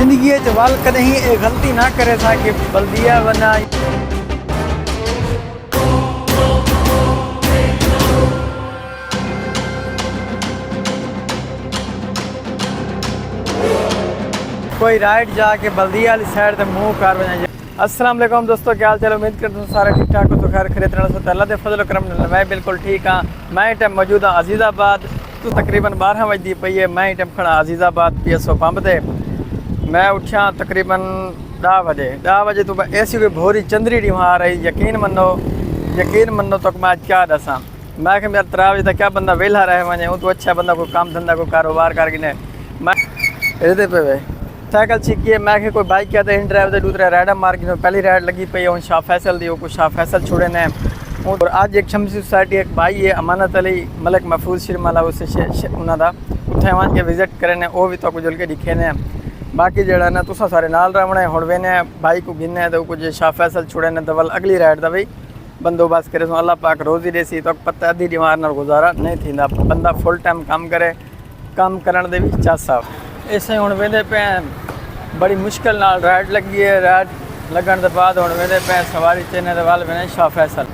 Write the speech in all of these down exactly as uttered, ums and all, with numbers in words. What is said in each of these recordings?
زندگی اچ ول کݙہیں اے غلطی نہ کریساں کہ بلدیہ ونڄاں۔ کوئی رائٹ جا کے بلدیہ والی سائیڈ تے منہ کر ونڄاں۔ السلام علیکم دوستو، کیا حال چال؟ امید کردا ہاں سارے ٹھیک ٹھاک ہو، تو خیر خیریت نال ہو۔ تے اللہ دے فضل و کرم نال میں بالکل ٹھیک ہاں۔ میں ٹائم موجود ہاں عزیز آباد تو، تقریباً بارہ وجدی پئی ہے۔ میں ٹائم کھڑا عزیز آباد پی ایس او پمپ تے۔ میں اٹھیا تقریباً ݙاہ وجے، ݙاہ وجے تو اے سی کوئی بھوری چندری ݙیہوں آ رہی، یقین منو، یقین منو تک میں اڄ کیا ݙساں۔ میں کہ یار ترا وجے تک کیا بندہ ویلھا رہ ونڄے، اوں تو اچھا بندہ کوئی کام دھندا، کوئی کاروبار کر گھنے۔ میں ایندے پے وے سائیکل چھکی ہے، میں کہ کوئی بائک کیا تے ان ڈرائیو تے ݙو ترے رائیڈاں مار گھنوں۔ پہلی رائیڈ لگی پئی ہے ہن شاہ فیصل دی، اوکوں شاہ فیصل چھوڑینے۔ اور اڄ ایک شمسی سوسائٹی ایک بھائی ہے امانت علی، ملک محفوظ شیرمالا، اس ش-، ش-، انہاں دا اتھے ونڄ کے وزٹ کرینے، او وی تہاکوں جل کے ݙکھینے۔ باقی جیڑھا نا تساں سارے نال رہوݨے، ہݨ وینے بھائی کوں گھننے تے اوکوں جے شاہ فیصل چھوڑینے تے ول اڳلی رائیڈ دا وی بندوبست کریسوں۔ اللہ پاک روزی ݙیسی، تہاکوں پتہ ادھی ݙیوار نال گزارا نہیں تھیندا، بندہ فل ٹائم کم کرے، کم کرݨ دے وی چس آوے۔ اسے ہݨ ویندے پئے ہیں، بڑی مشکل نال رائیڈ لڳی ہے، رائیڈ لڳݨ دے بعد ہݨ ویندے پئے ہیں سواری چینے دے ول ویندے شاہ فیصل۔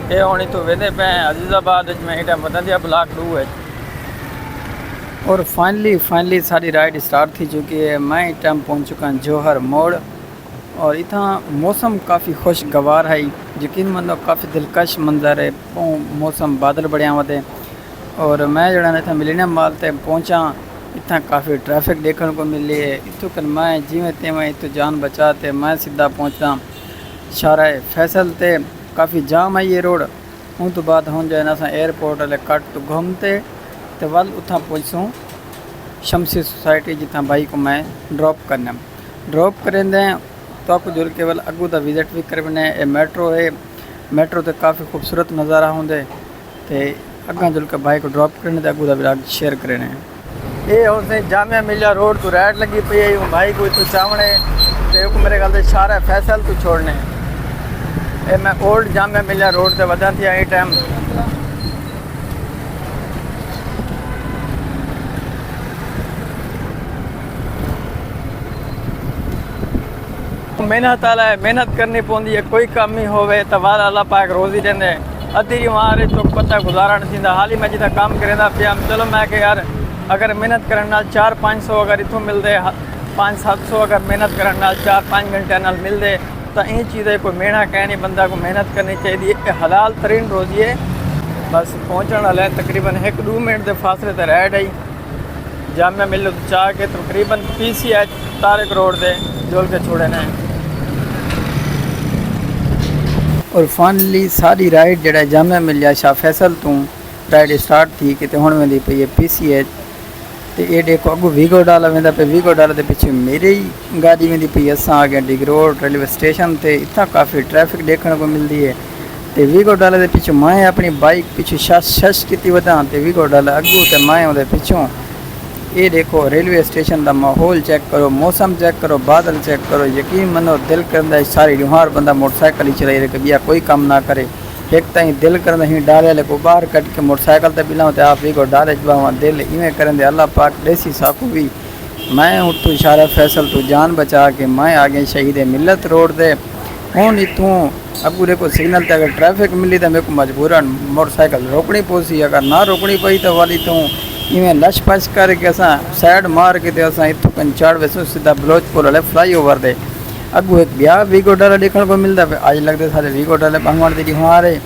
اے ہݨ اتھوں ویندے پئے ہیں عزیز آباد وچ، میں ایں ٹائم وداں پیا بلاک ݙو وچ۔ اور فائنلی، فائنلی ساݙی رائیڈ اسٹارٹ تھی چکی ہے۔ میں ایں ٹائم پہنچ چکا ہاں جوہر موڑ۔ اور اتھاں موسم کافی خوشگوار ہے، یقین منو کافی دلکش منظر ہے، ٻہوں موسم بادل بݨیا ودے۔ اور میں جیڑھا نا اتھاں ملینیم مال تے پہنچا، اتھاں کافی ٹریفک ݙیکھݨ کوں ملی ہے۔ اتھوں کن میں جیویں تیویں اتھوں جان بچا تے میں سدھا پہنچا شاہراہ فیصل تے۔ کافی جام ہے یہ روڈ۔ اوں توں بعد ہݨ جو ہے نا اساں ایئرپورٹ والے کٹ توں گھم تے، تے ول اتھاں پہنچسوں شمسی سوسائٹی، جتھاں بھائی کوں میں ڈراپ کرنا۔ ڈراپ کریندے تہاکوں جل کے ول اڳوں دا وزٹ وی کروینے۔ اے میٹرو ہے، میٹرو تے کافی خوبصورت نظارہ ہوندے۔ تے اڳاں جل کے بھائی کوں ڈراپ کرینے تے اڳوں دا ولاگ شیئر کرینے۔ اے ہݨ سئیں جامعہ ملیہ روڈ توں رائٹ لڳی پئی ہے، اوں بھائی کوں اتھوں چاوݨے تے اوکوں میرے خیال تے شاہراہ فیصل توں چھوڑݨے۔ اے میں اولڈ جامعہ ملیہ روڈ تے وداں تھیا ایں ٹائم۔ محنت والا ہے، محنت کرنی پوندی ہے، کوئی کمی ہووے تاں ول اللہ پاک روزی ݙیندے۔ ادھی ݙیوار اچ تہاکوں پتہ گزارا نہ تھیندا۔ حالی میں جتھاں کم کریندا پیاں، چلو میں کہ یار اگر محنت کرݨ نال چار پنج سو اگر اتھوں ملدے، پنج ست سو اگر محنت کرݨ نال چار پنج گھنٹے نال ملدے تاں ایں چیز ہے کوئی میڑھا کائنی، بندہ کوں محنت کرݨی چاہیدی ہے۔ اے حلال ترین روزی ہے۔ بس پہنچݨ والے ہیں، تقریباً ہک ݙو منٹ دے فاصلے تے رائیڈ آئی۔ جامعہ ملیہ توں چا کے تقریباً پی سی ایچ طارق روڈ تے جل کے چھوڑینے۔ اور فائنلی ساݙی رائیڈ جیڑھا جامعہ ملیہ شاہ فیصل توں رائیڈ اسٹارٹ تھی کے تے ہݨ ویندی پئی ہے پی سی ایچ۔ تے اے ݙیکھو اڳوں ویگو ڈالا ویندا پئے، ویگو ڈالا دے پچھے میری گاݙی ویندی پئی۔ اساں آ ڳئے ڈیگ روڈ ریلوے اسٹیشن تے، اتھاں کافی ٹریفک ݙیکھݨ کوں ملدی ہے۔ تے ویگو ڈالا دے پچھوں میں اپݨی بائیک پچھوں شش شش کیتی وداں تے ویگو ڈالا اڳوں تے میں اوندے پچھوں۔ اے ݙیکھو ریلوے اسٹیشن دا ماحول چیک کرو، موسم چیک کرو، بادل چیک کرو، یقین منو دل کریندا ہے ساری ݙیہاڑ بندہ موٹر سائیکل ہی چلائی رکھے، ٻیا کوئی کم نہ کرے۔ ہک تاں ایں دل کریندا ہیں ڈالے والے کوں ٻاہر کڈھ کے موٹر سائیکل تے ٻہلاں تے آپ وی کو ڈالے اچ ٻہواں، دل ایویں کریندے اللہ پاک ݙیسی ساکوں وی۔ میں اتھوں شاہراہ فیصل توں جان بچا کے میں آ ڳئے شہید ملت روڈ تے۔ ہݨ اتھوں اڳوں ݙیکھو سگنل تے اگر ٹریفک ملی تاں میکوں مجبوراً موٹر سائیکل روکݨی پوسی، اگر نہ روکݨی پئی تاں ول اتھوں ایویں لش پش کر کے اساں سائیڈ مار کے تے اساں اتھوں کن چڑھ ویسوں سدھا بلوچ پور والے فلائی اوور دے۔ اڳوں ہک ٻیا ویگو ڈالا ݙیکھݨ کوں ملدا پئے، اڄ لڳدے سارے ویگو ڈالے ٻہوݨ دی ݙیہاڑ ہے،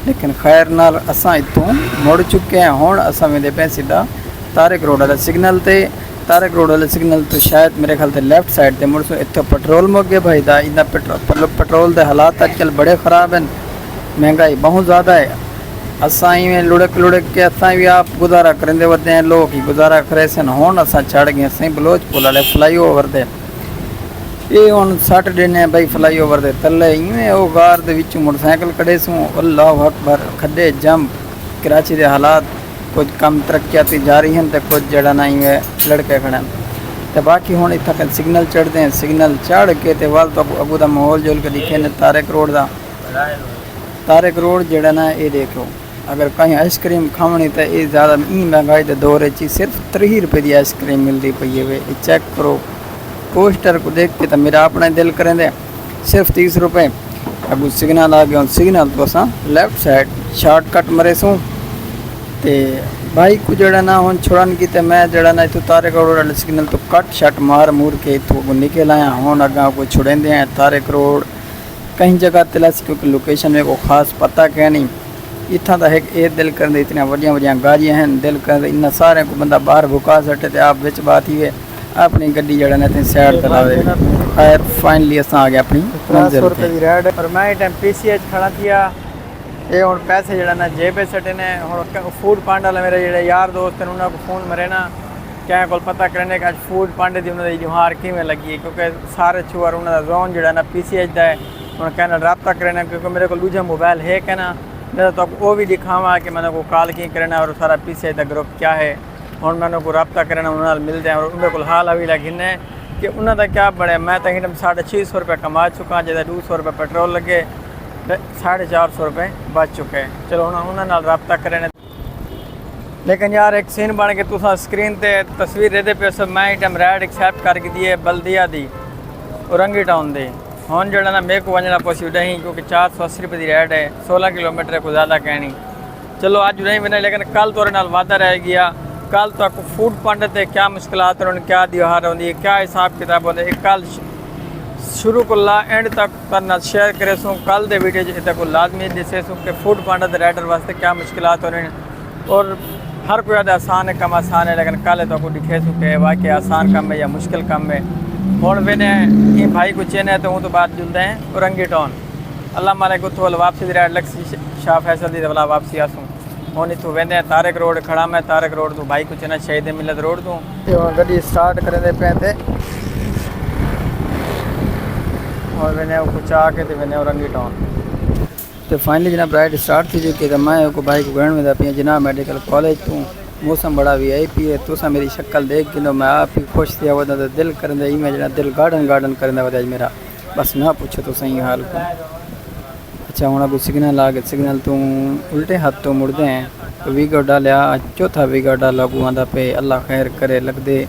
لیکن خیر نال اساں اتھوں مڑ چکے ہیں۔ ہݨ اساں ویندے پئے سدھا طارق روڈ والے سگنل تے۔ طارق روڈ والے سگنل توں شاید میرے خیال تے لیفٹ سائیڈ تے مڑسوں۔ اتھوں پٹرول مک ڳئے بھائی دا، ایندا پٹرو-، پٹرو-، پٹرول دے حالات اڄ کل بڑے خراب ہیں، مہنگائی ٻہوں زیادہ ہے۔ اساں ایویں لڑک لڑک کے اساں وی آپ گزارا کریندے ودے ہیں، لوک ہی گزارا کریسن۔ ہݨ اساں چڑھ ڳئے سئیں بلوچ پل والے فلائی اوور تے۔ اے ہݨ سٹ ݙینے بھائی فلائی اوور دے تلے، ایویں او غار دے وچوں موٹر سائیکل کڈھیسوں، اللہ اکبر، کھڈے جمپ۔ کراچی دے حالات کجھ کم ترقیاتی جاری ہن تے کجھ جیڑھا نا ایویں لڑکے کھڑن۔ تے باقی ہݨ اتھاں کن سگنل چڑھدے ہیں، سگنل چڑھ کے تے ول تہاکوں اڳوں دا ماحول جل کے ݙکھینے طارق روڈ دا۔ طارق روڈ جیڑھا نا اے ݙیکھو۔ اگر کہیں آئس کریم کھاوݨی تاں اے زیادہ ایں مہنگائی دے دور اچ ہی صرف تریہہ روپے دی آئس کریم ملدی پئی ہے۔ اے چیک کرو، پوسٹر کوں ݙیکھ کے تاں میرا اپݨا ہی دل کریندے۔ صرف تیس روپے۔ اڳوں سگنل آ ڳئے، ہݨ سگنل توں اساں لیفٹ سائیڈ شارٹ کٹ مریسوں۔ تے بھائی کوں جیڑھا نا ہݨ چھڑن کیتے میں جیڑھا نا اتھوں طارق روڈ والے سگنل توں کٹ شٹ مار مور کے اتھوں اڳوں نکل آیا۔ ہݨ اڳاں کوں چھڑیندے ہیں طارق روڈ کہیں جگہ تے لاسی، کیونکہ لوکیشن میکوں خاص پتہ کائنی۔ اتھاں تاں ہک اے دل کریندے، اتنیاں وݙیاں وݙیاں گاڑیاں ہن، دل کریندے انہاں ساریاں کوں بندہ ٻاہر بھکا سٹے تے آپ وچ ٻاہ تھیوے، اپݨی گڈی جیڑھا نا اتھیں سائیڈ تے لاوے۔ خیر، فائنلی اساں آ ڳئے اپݨی منزل تے۔ دی رائیڈ ہے۔ اور میں ایں ٹائم پی سی ایچ کھڑا تھیا۔ اے ہݨ پیسے جیڑھا نا جیب وچ سٹے نے۔ ہݨ ک-، فوڈ پانڈا والے میرے جیڑھے یار دوست ہن، انہاں کوں فون مرے نا، کہیں کول پتہ کرینے کہ اڄ فوڈ پانڈے دی انہاں دی ڄوہار کیویں لڳی ہے، کیونکہ سارے چھوہر انہاں دا زون جیڑھا نا پی سی ایچ دا ہے۔ ہݨ کہیں نال رابطہ کرینا، کیونکہ میرے کول ݙوجھا موبائل ہے کائنا، میں تاں تہاکوں او وی ݙکھاواں کہ میں انہاں کوں کال کیویں کرینا اور سارا پی سی ایچ دا گروپ کیا ہے۔ ہݨ میں انہاں کوں رابطہ کرینا، انہاں نال ملدے ہیں اور انہاں کول حال حویلہ گھننے کہ انہاں دا کیا بݨیا۔ میں تاں ہݨ ساڑھے چھ سو روپے کما چکا، جیڑھا ݙو سو روپے پٹرول لڳے، تے ساڑھے چار سو روپے بچ چکے۔ چلو ہݨ انہاں نال رابطہ کرینے۔ لیکن یار، ہک سین بݨ ڳئے، تساں سکرین تے تصویر ݙیہدے پئے ہو، میں ایں ٹائم رائیڈ ایکسپٹ کر گھدی ہے بلدیہ دی، اورنگی ٹاؤن دی۔ ہݨ جیڑھا نا میکوں ونڄݨا پوسی اݙاہیں، کیونکہ چار سو اسی روپے دی رائیڈ ہے، سولہ کلومیٹر ہے، کوئی زیادہ کائنی۔ چلو اڄ نہیں ویندے، لیکن کل تہاݙے نال وعدہ رہ ڳیا۔ کل تہاکوں فوڈ پانڈے تے کیا مشکلات ہوندین، کیا ݙیہاڑ ہوندی ہے، کیا حساب کتاب ہوندا ہے، اے کل ش-، شروع کوں لا اینڈ تک تہاݙے نال شیئر کریسوں۔ کل دے ویڈیو اچ تہاکوں لازمی ݙسیسوں کہ فوڈ پانڈا دے رائیڈر واسطے کیا مشکلات ہوندین۔ اور ہر کوئی آہدے آسان ہے، کم آسان ہے، لیکن کل تہاکوں ݙکھیسوں کہ واقعی آسان کم ہے یا مشکل کم ہے۔ ہݨ ویندے ہیں، ایں بھائی کوں چیندے ہیں تے اوں توں بعد جلدے ہیں اورنگی ٹاؤن۔ اللہ مالک اتھوں ول واپسی دی رائیڈ لڳسی ش-، شاہ فیصل دی، تے ولا واپسی آسوں۔ ہݨ اتھوں ویندے ہیں طارق روڈ کھڑا، میں طارق روڈ توں بھائی کوں چینداں شہید ملت روڈ توں۔ تے ہݨ گڈی سٹارٹ کریندے پئے تے ہݨ ویندے ہیں اوکوں چا کے تے ویندے ہیں اورنگی ٹاؤن۔ تے فائنلی جناب، رائیڈ سٹارٹ تھی چکی ہے تے میں اوکوں بھائی کوں گھنݨ ویندا پیاں جناح میڈیکل کالج توں۔ موسم بڑا وی آئی پی ہے، تساں میری شکل ݙیکھ گھنو، میں آپ ہی خوش تھیا وداں تے دل کریندا ایویں جیڑھا دل گارڈن گارڈن کریندا ودے اڄ میرا۔ بس نہ پچھو تساں ایں حال کوں۔ اچھا، ہݨ اڳوں سگنل آ ڳئے، سگنل توں الٹے ہتھ توں مڑدے ہیں۔ ویگو ڈالیا، چوتھا ویگو ڈالا اڳوں آندا پئے، اللہ خیر کرے، لڳدے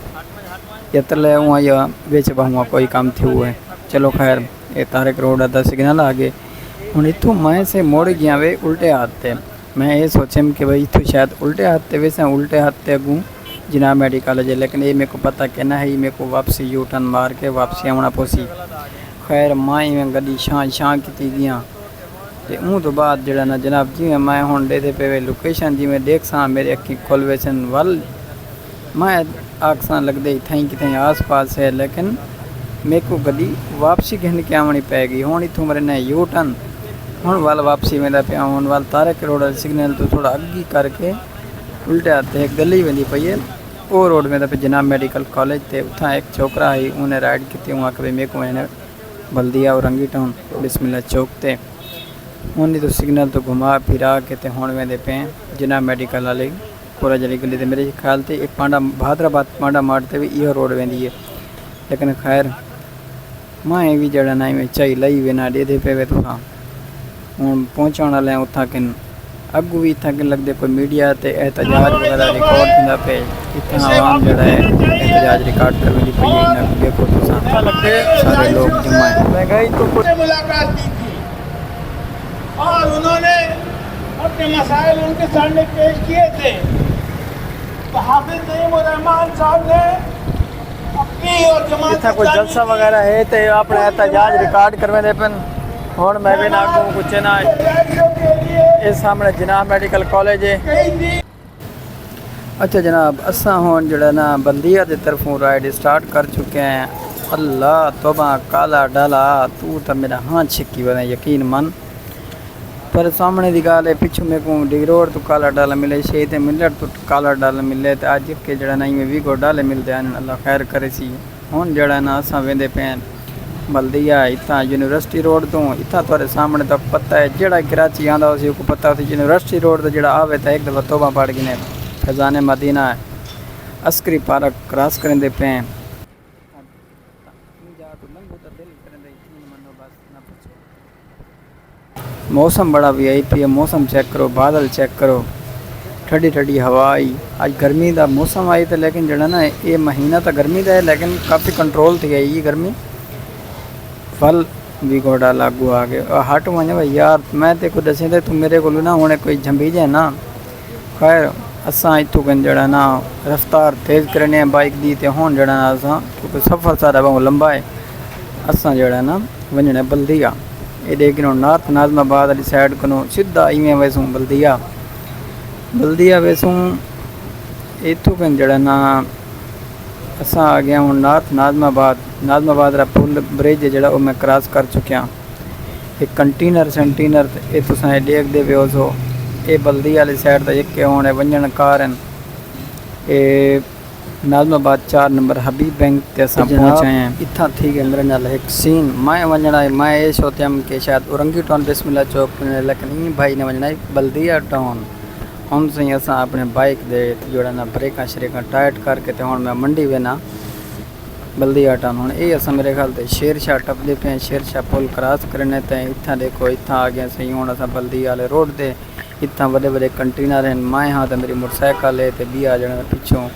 یا تلے اوں یا وچ ٻہوں کوئی کم تھیو ہے۔ چلو خیر، اے طارق روڈ دا سگنل آ ڳئے۔ ہݨ اتھوں میں سے مڑ ڳیاں وے الٹے ہتھ تے۔ میں اے سوچیم کہ بھئی اتھوں شاید الٹے ہتھ تے ویساں، الٹے ہتھ تے اڳوں جناح میڈیکل کالج ہے، لیکن اے میکوں پتہ کائنا ہئی، میکوں واپسی یو ٹرن مار کے واپسی آوݨا پوسی۔ خیر، میں ایویں گڈی شاں شاں کیتی ڳیاں۔ تے اوں توں بعد جیڑھا نا جناب، جیویں میں ہݨ ݙیہدے پئے وے لوکیشن، جیویں ݙیکھساں میݙے اکھیں کھل ویسن ول، میں آکھساں لڳدے اتھائیں کتھائیں آس پاس ہے، لیکن میکوں گڈی واپسی گھن کے آوݨی پئے ڳئی۔ ہݨ اتھوں مرے نے یو ٹرن، ہݨ ول واپسی ویندا پیا، ہݨ ول طارق روڈ والے سگنل توں تھوڑا اڳی کر کے الٹے ہتھ تے ہک گلی ویندی پئی ہے، او روڈ ویندا پیا جناح میڈیکل کالج تے۔ اتھاں ہک چھوکرا ہئی، اوں نے رائیڈ کیتی، اوں آکھیا بھئی میکوں ویندے بلدیہ اورنگی ٹاؤن بسم اللہ چوک تے۔ اوں دی توں سگنل توں گھما پھرا کے تے ہݨ ویندے پئے ہیں جناح میڈیکل والے کالج والی گلی تے۔ میرے خیال تے اے پانڈا، بہادر آباد پانڈا مارٹ تے وی ایہو روڈ ویندی ہے، لیکن خیر، میں وی جیڑھا نا ایویں چائی لائی وینا، ݙیہدے پئے وے تساں۔ ہݨ پہنچݨ والے ہیں اتھاں کن۔ اڳوں وی اتھاں کن لڳدے کوئی میڈیا تے احتجاج وغیرہ ریکارڈ تھیندا پئے۔ اتھاں عوام جیڑھا ہے احتجاج ریکارڈ کرویندی پئی ہے، انہاں کوں ݙیکھو تساں، سارے لوگ جمع ہیں۔ مہنگائی تو کچھ ملاقات کی تھی اور انہوں نے اپنے مسائل ان کے سامنے پیش کیے تھے۔ تو حافظ نعیم الرحمان صاحب نے اپنی اور جماعت اتھاں کوئی اسلامی جلسہ وغیرہ ہے تے اپݨا احتجاج ریکارڈ کرویندے پن۔ ہݨ میں وینا اڳوں کوں چینا، اے سامݨے جناح میڈیکل کالج ہے۔ اچھا جناب، اساں ہݨ جیڑھا نا بلدیہ دے طرفوں رائیڈ سٹارٹ کر چکے ہیں۔ اللہ توبہ، کالا ڈالا، توں تاں میݙا ہاں چھکی ودیں، یقین من۔ پر سامݨے دی ڳالھ ہے، پچھوں میکوں ڈی روڈ توں کالا ڈالا ملے، شہید ملت توں کالا ڈالا ملے، تے اڄ کے جیڑھا نا ایویں ویگو ڈالے ملدے ہن، اللہ خیر کریسی۔ ہݨ جیڑھا نا اساں ویندے پئے ہیں بلدیہ، اتھاں یونیورسٹی روڈ توں، اتھاں تہاݙے سامݨے تہاکوں پتہ ہے، جیڑھا کراچی آندا ہوسی اوکوں پتہ ہوسی، یونیورسٹی روڈ تے جیڑھا آوے تاں ہک دفعہ توبہ پڑھ گھنے، فیضان مدینہ ہے، عسکری پارک کراس کریندے پئے ہیں۔ ایں جاہ توں لنگھوں تاں دل کریندے یقین منو، بس نہ پچھو۔ موسم بڑا وی آئی پی ہے، موسم چیک کرو، بادل چیک کرو، ٹھڈی ٹھڈی ہوا آئی۔ اج گرمی دا موسم آئی تے، لیکن جڑا نا، اے مہینہ تاں گرمی دا ہے، لیکن کافی کنٹرول تھی آئی یہ گرمی۔ ول وی گوڈا لاگو آ گئے۔ آ ہٹ ونج وے یار، میں تے کو دسیں تے تو میرے کو نا ہونے کوئی جھمبی جائے نا۔ خیر، اساں اتھوں کن جڑا نا، رفتار تیز کرنے ہیں بائیک دی، تے ہن جڑا نا اساں، کیونکہ سفر سارا بہت لمبا ہے، اساں جڑا نا ونجنا ہے بلدیہ۔ اے ڈے کنوں نارتھ ناظم آباد والی سائیڈ کنوں سیدھا ایویں ویسوں بلدیہ۔ بلدیہ ویسوں، اتھوں کن جڑا نا، اساں آ گئے ہوں نارتھ ناظم آباد۔ ناظم آباد دا پل، برج ہے جڑا، او میں کراس کر چکیا۔ اے کنٹینر سنٹینر تے اے تساں اے ڈیکھدے پئے ہوسو، اے بلدیہ والی سائیڈ تے یکے ہن اے ونجن کار ہن۔ اے ناظم آباد چار نمبر حبیب بینک تے اساں جناب پہنچ آئے ہیں۔ اتھاں تھی گئے میرے نال ہک سین، میں ونجنا ہے، میں اے سوچیم کہ شاید اورنگی ٹاؤن بسم اللہ چوک پہ، لیکن ایں بھائی نے ونجنا ہے بلدیہ ٹاؤن۔ ہن سائیں اساں اپنے بائیک دے جوڑا نا بریکاں شریکاں ٹائٹ کر کے تے ہن میں منڈی وینا۔ بلدی آٹا ہن اے اساں میرے خیال تے شیر شاہ ٹپدے پئے ہیں، شیر شاہ پل کراس کرنے تے اتھاں ڈیکھو، اتھاں آ گئے سئیں۔ ہن اساں بلدی آلے روڈ تے، اتھاں وڈے وڈے کنٹینر ہن، میں ہاں تے میری موٹر سائیکل ہے تے بیا جنا پچھوں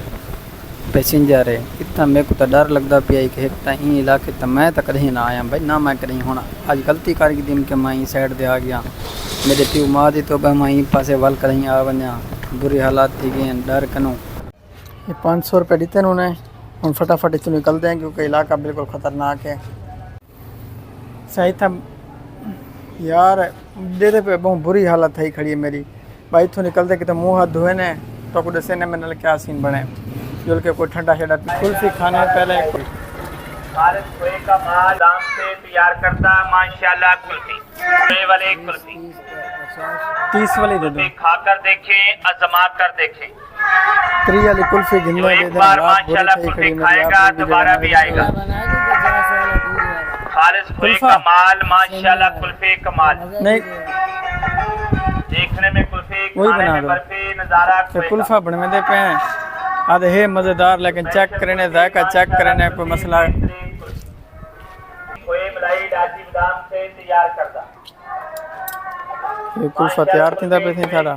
پیسنجر ہے۔ اتھاں میکوں تاں ڈر لگدا پیا ہے کہ ہک تاں ایں علاقے تے میں تاں کدی نہ آیا بھائی، نہ میں کدی، ہن اج غلطی کر گھدی کہ میں ایں سائیڈ تے آ گیا۔ میرے پیو ماں دی توبہ، میں ایں پاسے ول کدی آ ونجاں، بری حالات تھی گئے ہیں ڈر کنوں۔ یہ پانچ سو روپے ڈتے انہوں نے۔ ہن فٹافٹ اتھوں نکلدے ہیں کیونکہ علاقہ بالکل خطرناک ہے۔ سائیں اتھاں یار ڈیدے پہ بہت بری حالت تھئی کھڑی ہے میری۔ بھائی اتھوں نکلدے کتے منہ ہاتھ دھوئے نے، تو کو دسے نے میرے نال کیا سین بنے۔ جل کے کوئی ٹھنڈا شڈا پی، کلفی کھانے پہلے۔ خالص کھوئے کا مال دام سے تیار کردہ ماشاءاللہ کلفی۔ کھوئے والے کلفی۔ تیس والی دے دو۔ کلفی کھا کر دیکھیں، آزما کر دیکھیں۔ تری والی کلفی گھننے جو ایک دے دے، بار رات بری ماشاءاللہ تھئی کھڑی کلفی میری، کھائے آپ گا، نے بھی دوبارہ جانا بھی ہے۔ آئے گا۔ خالص کھوئے کلفا۔ کا مال، ماشاءاللہ کلفی کمال۔ نہیں۔ دیکھنے میں کلفی، وہی کھانے بنا میں دو۔ برفی، نظارہ تے کھوئے کا۔ کلفا بنویندے پئے ہیں۔ آدھے ہے مزیدار، لیکن چیک کرنے، ذائقہ چیک کرنے، کوئی مسئلہ۔ کھوئے ملائی ڈاچی بادام سے تیار کردہ۔ یہ کلفا تیار تھیندا پئے سئیں سارا۔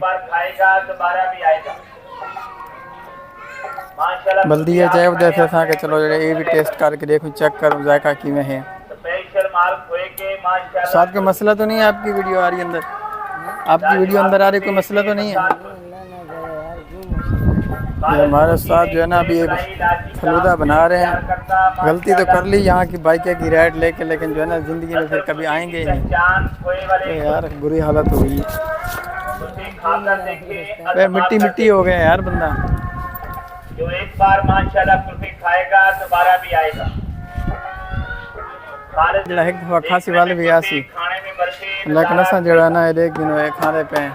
بلدی ہے جائے ودے تھے اساں کہ چلو جڑے اے بھی ٹیسٹ کر کے دیکھوں، چیک کروں ذائقہ کیویں ہے۔ استاد کوئی مسئلہ تو نہیں ہے آپ کی ویڈیو آ رہی اندر؟ آپ کی ویڈیو اندر آ رہی، کوئی مسئلہ تو نہیں ہے؟ یہ ہمارے استاد جو ہے نا ابھی ایک فلودہ بنا رہے ہیں۔ غلطی تو کر لی یہاں کی بائیک کی رائڈ لے کے، لیکن جو ہے نا زندگی میں پھر کبھی آئیں گے ہی نہیں۔ اے یار بری حالت ہو گئی ہے۔ اے مٹی مٹی ہو گیا یار بندہ۔ جو ایک بار ماشاءاللہ کلفی کھائے گا دوبارہ بھی آئے گا۔ جڑا ہک دفعہ کھاسی ول وی آسی، لیکن اساں جڑا نا اے ݙیکھ گھنو اے کھاندے پئے ہیں۔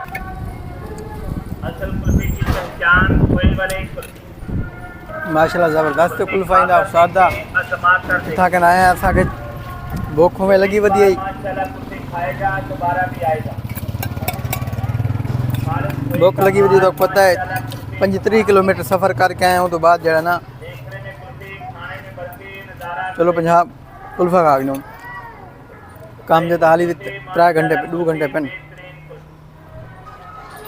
اصل کلفی کی پہچان کھوئے والے کلفی۔ ماشاءاللہ زبردست کلفا ایندا استاد دا۔ اتھاں کن آئے ہیں، اساں کے بھوک ہوویں لگی ودی ہئی۔ ماشاءاللہ کلفی کھائے گا دوبارہ بھی آئے گا۔ بھوک لگی ودی تو پتہ ہے پنجتریہہ کلومیٹر سفر کر کے آئے ہیں، اوں توں بعد جڑا نا چلو پنجاب کلفا کھا گھنوں۔ کم دے تاں حالی وی ترے گھنٹے، ݙو گھنٹے پن۔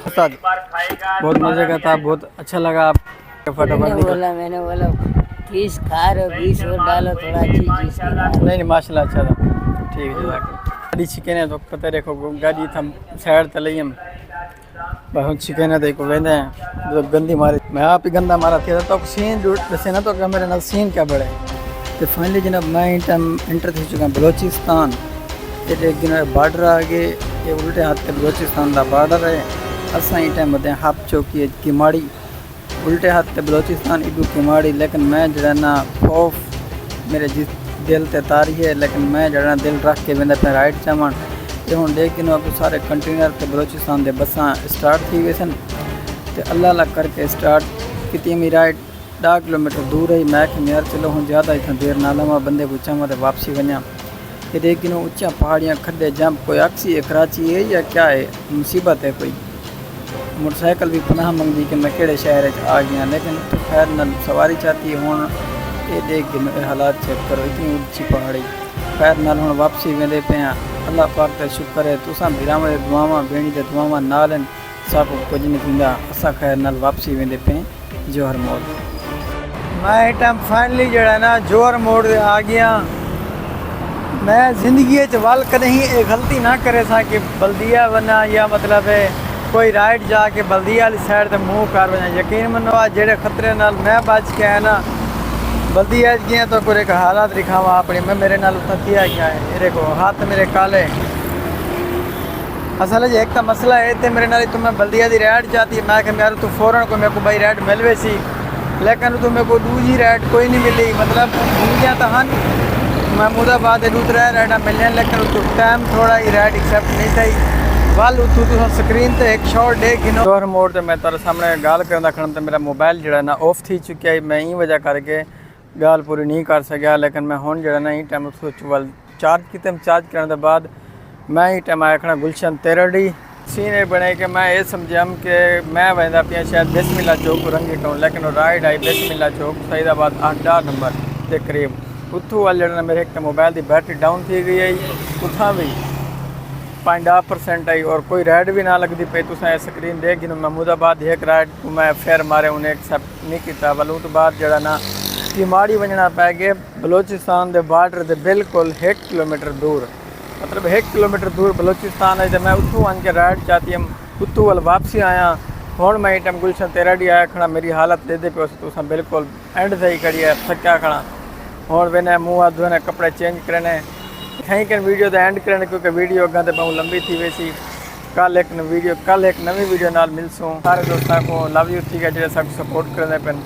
استاد، بہت مزے کا تھا، بہت اچھا لگا آپ کا فٹافٹ میں نے نکل۔ بولا، میں نے بولا، تیس کھا رہے ہو، بیس اور ڈالو، تھوڑا اچھی چیز کی ڈالو۔ نہیں، نہیں، ماشاءاللہ اچھا تھا۔ ٹھیک ہے، جزاک اللہ۔ گاڑی چھکے نے تو پتہ دیکھو، گاڑی تھم سائیڈ تے لئی ہم۔ بس ہݨ چھکے نہ تے کو ویندے ہیں، جو گندی ماری۔ میں آپ ہی گندا مارا تھیا تھا، تو سین جو ݙسے نا تو کہ میرے نال سین کیا بڑے۔ تے فائنلی جناب، میں ایں ٹائم انٹر تھی چکا بلوچستان۔ اے ݙیکھ گھنو بارڈر آ گئے، اے الٹے ہتھ تے بلوچستان دا بارڈر ہے۔ اساں ایں ٹائم ودے ہیں ہب چوکی اچ کماڑی۔ الٹے ہتھ تے بلوچستان، ایݙو کماڑی، لیکن میں جڑا نا خوف میرے جس دل تے طاری ہے، لیکن میں جڑا نا دل رکھ کے ویندا پیا رائٹ چاوݨ۔ تے ہݨ ݙیکھ گھنو اڳوں سارے کنٹینر تے بلوچستان دے بساں اسٹارٹ تھی ویسن۔ تے اللہ اللہ کر کے اسٹارٹ کیتی، میں رائٹ ݙاہ کلومیٹر دور ہے۔ میں آکھیا یار چلو ہݨ زیادہ اتھاں دیر نہ لاواں، بندے کوں چاواں تے واپسی ونڄاں۔ اے ݙیکھ گھنو اچیاں پہاڑیاں، کھڈے، جمپ، کوئی عکسی ہے، کراچی ہے یا کیا ہے، مصیبت ہے کوئی۔ موٹر سائیکل وی پناہ منگدی کہ میں کیڑھے شہر اچ آ گیا، لیکن اتھوں خیر نال سواری چاتی ہے۔ ہݨ اے ݙیکھ گھنو اے حالات چیک کرو، اتنی اچی پہاڑی۔ خیر نال ہݨ واپسی ویندے پئے ہاں۔ اللہ پاک دا شکر ہے، تساں بھراواں دے دعاواں، بھیݨیں دے دعاواں نال ہن، ساکوں کجھ نی تھیندا۔ اساں خیر نال واپسی ویندے پئے ہیں جوہر موڑ۔ میں ایں ٹائم فائنلی جیڑھا نا جوہر موڑ تے آ ڳیا۔ میں زندگی اچ ول کݙہیں اے غلطی نہ کریساں کہ بلدیہ ونڄاں یا مطلب ہے کوئی رائٹ جا کے بلدیہ آلی سائیڈ تے منہ کر ونڄاں۔ یقین منو آ جیڑھے خطرے نال میں بچ کے آیا نا، بلدیہ اچ ڳیا تاں کجھ ہک حالات ݙکھاواں اپݨے، میں میرے نال اتھاں تھیا کیا ہے، اے ݙیکھو ہتھ میرے کالے۔ اصل اچ ہک تاں مسئلہ ہے تے میرے نال اتھوں میں بلدیہ دی رائیڈ چاتی، میں آکھیا یار اتھوں فورا کوئی میکوں ٻئی رائیڈ مل ویسی، لیکن اتھوں میکوں ݙوجھی رائیڈ کوئی نی ملی۔ مطلب ملیاں تاں ہن، محمود آباد دے ݙو ترے رائیڈاں ملیاں، لیکن اتھوں ٹائم تھوڑا ہی رائیڈ ایکسیپٹ نی تھئی۔ ول اتھوں تساں سکرین تے ہک شاٹ ݙیکھ گھنو۔ جوہر موڑ تے میں تہاݙے سامݨے ڳالھ کریندا کھڑم تے میرا موبائل جیڑھا نا آف تھی چکیا ہئی، میں ایں وجہ کر کے ڳالھ پوری نی کر سڳیا، لیکن میں ہݨ جیڑھا نا ایں ٹائم اتھوں چ ول چارج کیتم، چارج کرݨ دے بعد میں ایں ٹائم آیا کھڑا گلشن تیرڑی۔ سین اے بݨے کہ میں اے سمجھیم کہ میں ویندا پیاں شاید بسم اللہ چوک کوں رنگی ٹاؤن، لیکن او رائیڈ آئی بسم اللہ چوک، سعید آباد اٹھ ݙاہ نمبر دے قریب۔ اتھوں ول جیڑھا نا میرے ہک تاں موبائل دی بیٹری ڈاؤن تھی ڳئی ہئی، اتھاں وی پنج ݙاہ پرسنٹ ہئی اور کوئی رائیڈ وی نہ لڳدی پئی۔ تساں اے سکرین ݙیکھ گھنو، محمود آباد دی ہک رائیڈ کوں میں فیر مارے، انہیں ایکسیپٹ نی کیتا، ول اوں توں بعد جیڑھا نا ٹیماڑی ونڄݨا پئے ڳئے۔ بلوچستان دے بارڈر دے بالکل ہک کلومیٹر دور، مطلب ہک کلومیٹر دور بلوچستان ہے، تے میں اتھوں ونڄ کے رائیڈ چاتی ہم، اتھوں ول واپسی آیا۔ ہݨ میں ایں ٹائم گلشن تیرڑی آیا کھڑا، میری حالت ݙیہدے پیو تساں، بالکل اینڈ تھئی کھڑی ہے، تھکیا کھڑا۔ ہݨ وینے منہ ہتھ دھونے، کپڑے چینج کرنے، کھئیں کن ویڈیو دا اینڈ کرنے، کیونکہ ویڈیو اڳاں تے ٻہوں لمبی تھی ویسی۔ کل ہک ویڈیو، کل ہک نویں ویڈیو نال ملسوں۔ سارے دوستاں کوں لو یو، ٹھیک ہے، جیڑھے ساکوں سپورٹ کریندے پن۔